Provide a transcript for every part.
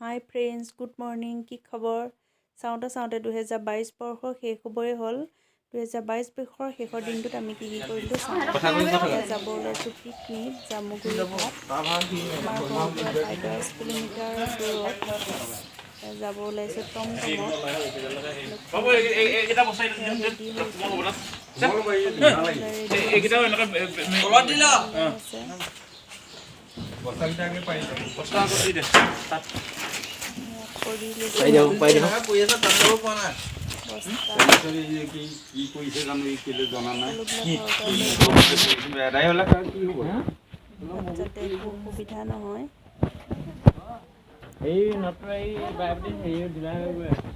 হাই friends, good morning. কি খবৰ? চাওঁতে চাওঁতে 2022 বৰ্ষ শেষ হ'বই হ'ল। 2022 বৰ্ষৰ শেষৰ দিনটোত আমি কি কি কৰিলোঁ চাওঁ। এতিয়া যাব ওলাইছোঁ পিকনিক, জামুগুৰি ঘাট। আমাৰ ঘৰৰ পৰা প্ৰায় 10 কিলোমিটাৰ দূৰত। যাব ওলাইছোঁ টমটমত। এইকেইটা বস্তা ৰেডি হৈছোঁ। এইকেইটাও এনেকৈ আছে। বস্তা আগত দি দে তাত। কৰি পাই যাব, পাই যাব। বস্তা। কি কি কৰিছে জানো, ই কেলে জনা নাই। সকলোবিলাক ঘৰৰ এদাই হ'লে কাৰ কি হ'ব? যাতে একো অসুবিধা নহয়। এই নতুন এই বাইপতি হেৰি ঢিলা হৈ গৈ আছে।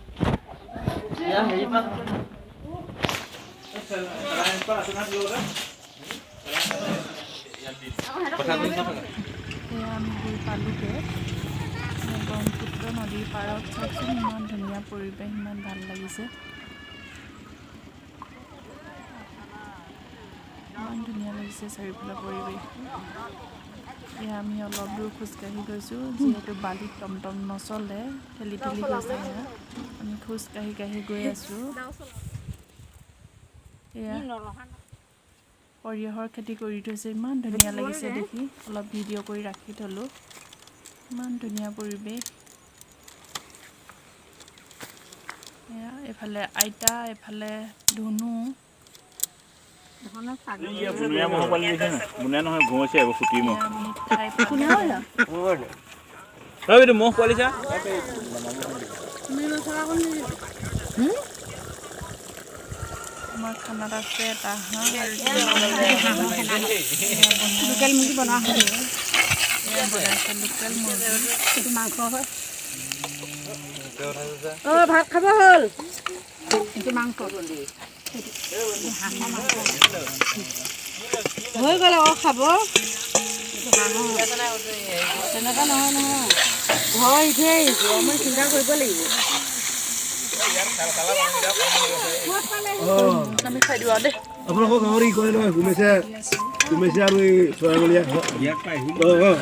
হেৰি পাত। এয়া আমি গৈ পালোগৈ ব্ৰহ্মপুত্ৰ নদীৰ পাৰত। চাওকচোন, ইমান ধুনীয়া পৰিৱেশ, ইমান ভাল লাগিছে, ইমান ধুনীয়া লাগিছে চাৰিওফালৰ পৰিৱেশটো। এয়া আমি অলপ দূৰ খোজকাঢ়ি গৈছোঁ, যিহেতু বালিত টমটম নচলে, ঠেলি ঠেলি গৈছে। এয়া আমি খোজকাঢ়ি কাঢ়ি গৈ আছোঁ। এয়া সৰিয়হৰ খেতি কৰি থৈছে, ইমান ধুনীয়া লাগিছে দেখি। অলপ ভিডিঅ' কৰি ৰাখি থ'লোঁ। ইমান ধুনীয়া পৰিৱেশ। এয়া এইফালে আইতা, এইফালে ধুনু। বনৰীয়া ম'হৰ পোৱালি দেখিছে নাই? বনৰীয়া নহয়, ঘৰচীয়া, এইবোৰ খুটি ম'হ। এয়া আমি ঠাই পালোগৈ। ঐ, এইটো ম'হ পোৱালি চা। আমাৰ খানাত আছে এটা হাঁহ আৰু লোকেল মুৰ্গী বনোৱা হয়। এয়া বনাইছে লোকেল মুৰ্গী। সেইটো মাংস হয়। অঁ, ভাত খাব হ'ল। সেইটো মাংস, সেইটো হাঁহৰ মাংস হৈ গ'ল আকৌ খাব। সেইটো হাঁহৰ তেনেকুৱা নহয় নহয়, ঘৰ ইথে আহিছোঁ, মই চিন্তা কৰিব লাগিব। আপোনালোকৰ গাঁৱৰ ই কয় নহয়, উমেশে, উমেশে আৰু এই চৰাইমলীয়া। অঁ,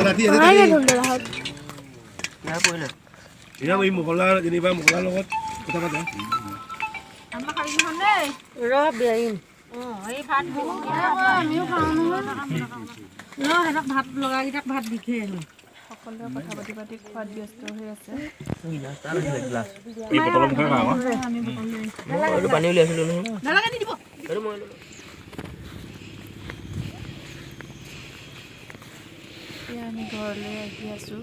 ৰাতি এই মহলা যেনিবা মহলাৰ লগত কথা পাতা। ৰ বিয়াৰিম। অঁ, এই ভাত আমিও খাওঁ নহয়। ৰ, সিহঁতক ভাত লগাকেইটাক ভাত দি থৈ আহোঁ। সকলোৱে কথা পাতি পাতি খোৱাত ব্যস্ত হৈ আছে। এই বটলৰ মুখে খাওঁ। আমি বটল লৈ এইটো পানী উলিয়াইছিলোঁ নহয়। নালাগে, নিদিব। এইটো মই এতিয়া আমি ঘৰলৈ আহি আছোঁ।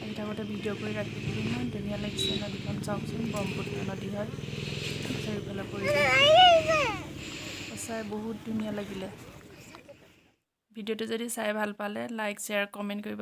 আহি থাকোঁতে ভিডিঅ' কৰি ৰাখি দিলোঁ। ইমান ধুনীয়া লাগিছে নদীখন, চাওকচোন। ব্ৰহ্মপুত্ৰ নদী হয়। চাৰিওফালে পৰিৱেশ সঁচাই বহুত ধুনীয়া লাগিলে। ভিডিঅ'টো যদি চাই ভাল পালে লাইক, শ্বেয়াৰ, কমেণ্ট কৰিব।